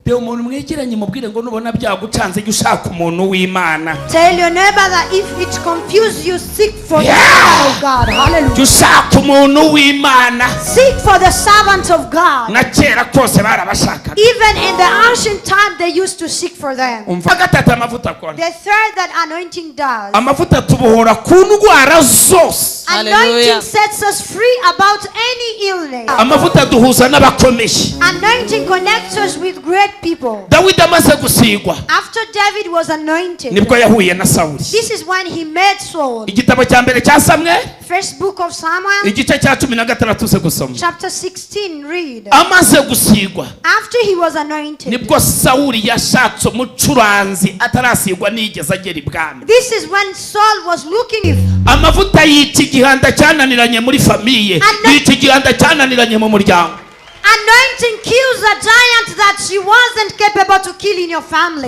Reba umuntu mwegeranye, mubwire ngo nubona byagucanze, jya ushaka umuntu w'Imana. Tell your neighbor that if it confuses you, seek for the servant of God. Hallelujah. Jya ushaka umuntu w'Imana. Seek for the servant of God. Na kera kose barabashakaga. Even in the ancient time, they used to seek for them. Umva gatatu amavuta akora. The third that anointing does. Amavuta tubohora ku ndwara zose. Anointing Hallelujah. sets us free about any illness. Amavuta duhuza n'abakomeye. Anointing connects us with great people. Dawidi amaze gusigwa, After David was anointed, nibwo yahuye na Sawuli. this is when he met Saul. Igitabo cya mbere cya Samweli, First book of Samuel, igice cya 16, uze gusoma. Chapter 16, read. Amaze gusigwa, After he was anointed, nibwo Sawuli yashatse umucuranzi. Atarasigwa nigeze agera ibwami. This is when Saul was looking. Amavuta yica igihanda cyananiranye muri famille, yica igihanda cyananiranye mu muryango. Anointing kills a giant that she wasn't capable to kill in your family.